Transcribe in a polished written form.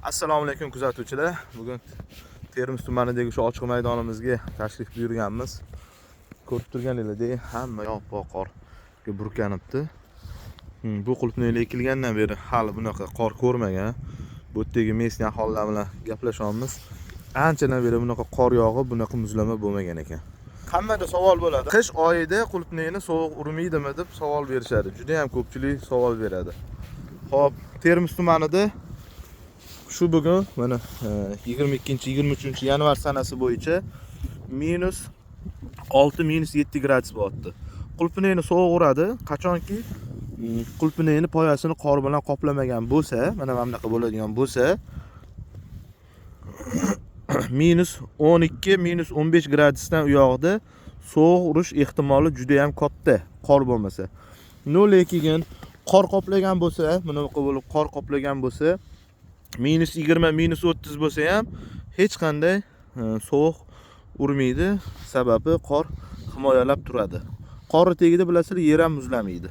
Assalomu alaykum, kuzatuvchilar. Bugun Termiz tumanidagi shu ochiq maydonimizga tashrif buyurganmiz. Ko'rib turganingizdek, hamma yoq oppoq qorga burkanibdi. Bu qulupnaylar ekilgandan beri hali bunaqa qor ko'rmagan. Bu yerdagi местный aholilar bilan gaplashyapmiz. Anchadan beri bunaqa qor yog'ib, bunaqa muzlama bo'lmagan ekan. Hammada savol bo'ladi. Qish oyida qulupnayni sovuq urmaydimi deb savol berishadi. Juda ham ko'pchilik savol beradi. Xo'p, Termiz tumanida shu bugun mana 22, 23 yanvar sanasi bo'yicha -6, -7 gradus bo'lyapti. Qulupnayni sovuq uradi, qachonki qulupnayni poyasini qor bilan qoplamagan bo'lsa, mana bunaqa bo'ladigan bo'lsa, -12, -15 gradusdan u yoqda sovuq urish ehtimoli juda ham katta, qor bo'lmasa. Но lekin qor qoplagan bo'lsa, bunaqa bo'lib qor qoplagan bo'lsa, -20, -30 bo'lsa ham hech qanday sovuq urmaydi. Sababi qor himoyalab turadi. Qorni tagida, bilasizlar, yer ham muzlamaydi.